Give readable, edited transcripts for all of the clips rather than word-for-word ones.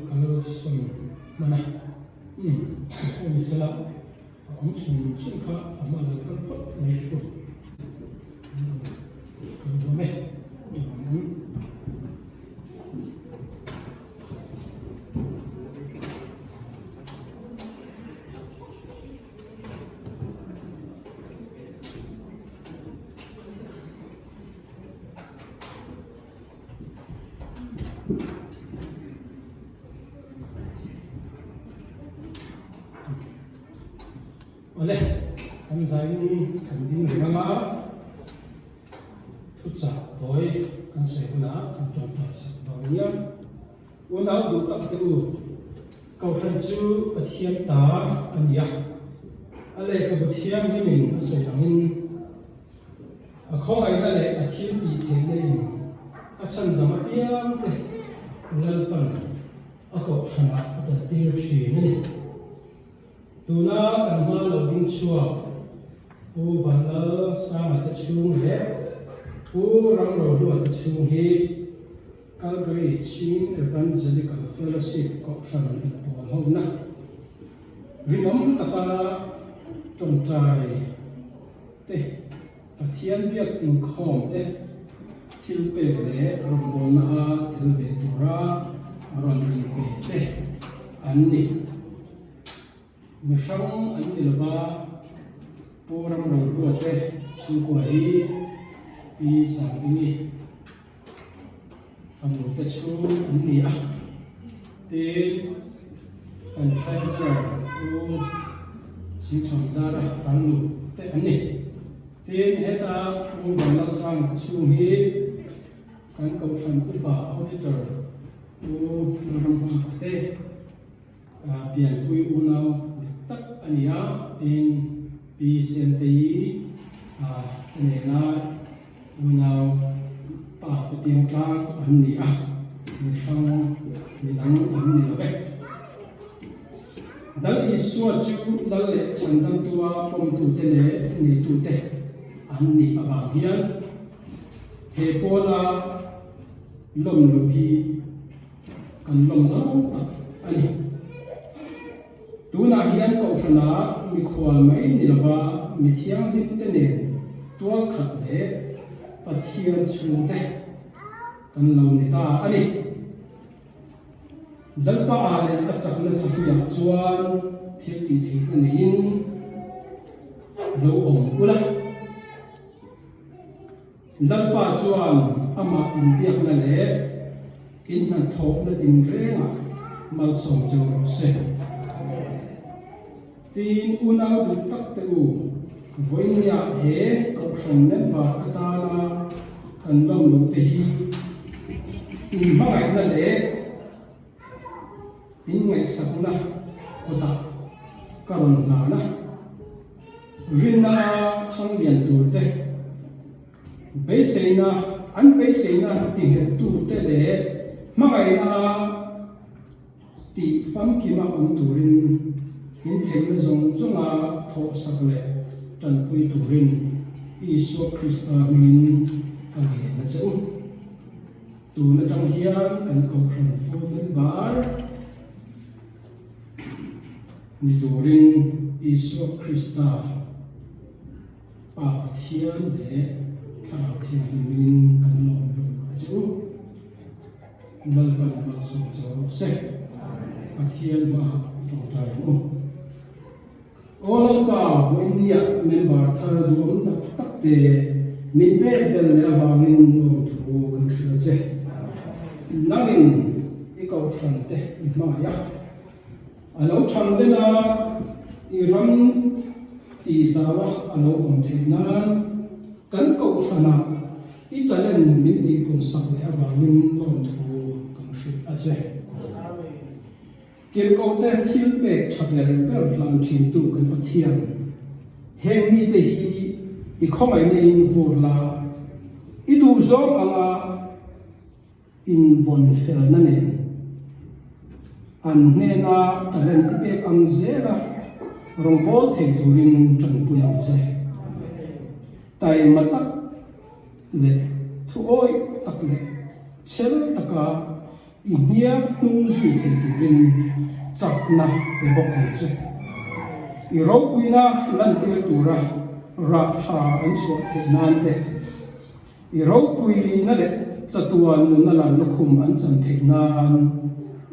kal sawn hman a, umm pawh ni sela a awm chhun chhun kha a hma lo kal phawt mai chu an lo kal hlawm e chuan. Awle, kan zain kan ding reng anga thuchah tawi kan sawi hunah kan tawngtai sak dawn nia. Unau duh tak te u, Kohhran chu Pathian ta a ni a, a lehkhabu thianghlimin a sawi angin, A khawngaihna leh a thil tih theihna in a chhandam apiang te Lalpan a kohhranah a tel tir thin a ni. Tuna kan hma lo ding chhuak Pu Vanlal Sanga te chhung leh Pu Ramrohlua te chhung hi Calgary Chin Evangelical Fellowship kohhran inpawl hona rinawm taka tawngtai te, Pathian biak inkhawm te, thil pek leh rawngbawlna a tel ve tura rawn inpe te an ni. Mi hrang an ni lova, Pu Ramrohlua te chhungkua hi Pi Sangpingi fanu te chhung an ni a, tin kan Treasurer Pu Singchhawnzara farnu te an ni. Tin, heta Pu Vanlalsanga te chhung hi kan Kohhran Upa Auditor Pu Lalramhmaka te pianpui unau dik tak a ni a, tin Pi Sentei te nena Unau pa te piang tlang an ni a, mi hrang mi dang an ni lo ve. Dal Isua chu lal leh chhandamtua pawmtute leh neitute an nih avang hian he pawla lawm luh hi kan lawm zo tak a ni. Tunah hian Kohhranah mikhual mai ni lova mi thianghlimte nen tual khat leh Pathian chhungte kan lo ni ta a ni. Lalpa ah leh a chakna thuhruiah chuan thil tih theihna neiin lo awm ula. Lalpa chuan amah inbiakna leh inhnathawhna tinrengah malsawm cheu rawh se. Tin, unau duh tak te u, vawinia he Kohhran member atana kan lawm loh te hi inhmangaihna leh inngaihsakna kutah ka rawn hlan a. Rinna chhang lian tur te, beiseina an beiseina tinghettu te leh hmangaihna tih famkima awm turin in theihna zawng zawnga thawhsak leh tanpui turin Isua Krista hmingin ka ngen a che u. Tun atang hian kan Kohhran full member Ni turin Isua Krista, Pa Pathian leh Thlarau Thianghlimin kan lawm hlum a che u. Lalpan malsawm cho rawh se. Pathian hmaah i tawngtai ang u. Aw Lalpa, vawinia member thar duhawm tak tak te min pek bel leh avangin lawmthu kan hrilh a che. Nangin i kohhran te i hmangaih a. A lo thang len a, i ram tih zau a a lo awm theih nan kan kohhranah i talent min tihpun sak leh avangin lawmthu kan hrilh a che. Tirhkohte thil pek tha ber ber hlan thintu kan Pathian, heng mite hi i khawngaihna in vur la, i duhzawng anga Invawn felna nen an hnena talent i pek ang zela rawngbâwl thei turin ṭanpui ang che. Taima tak leh thuawih tak leh chhel taka. I hniak hnung zui thei turin chakna pe bawk ang che. I ropuina lantir tura rah tha an chhuah theih nan te, i ropuina leh chatuan nunna lan lukhum an chan theih nan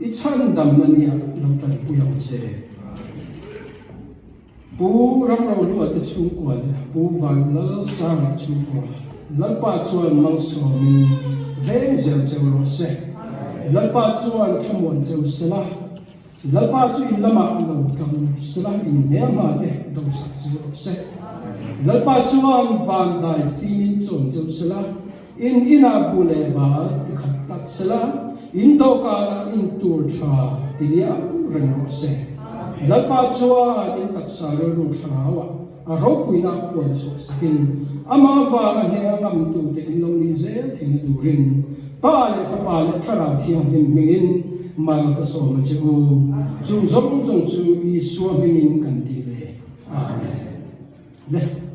i chhandamna nia lo tanpui ang che. Pu Ramrohlua te chhungkua leh Pu Vanlalsanga te chhungkua, Lalpa chuan malsawmin veng zel cheu rawh se. Lalpa chuan thlamuan cheu sela, Lalpa chu in lamah lo tlang sela in hmelhma te dosak cheu rawh se. Lalpa chuan van dai fimin chawm cheu sela, in inah bu leh bal ti khat tak sela, in dawhkanah in tur tha ti liam reng rawh se. Lalpa chuan in taksa rilru thlarauah a ropuina puan chhuah sakin amah vanga hneh ngamtute in lo nih zel theihna turin Pa leh Fapa leh Thlarau Thianghlim hmingin mal ka sawm a che u. Chung zawng zawng chu Isua hmingin kan ti ve. Amen. Le.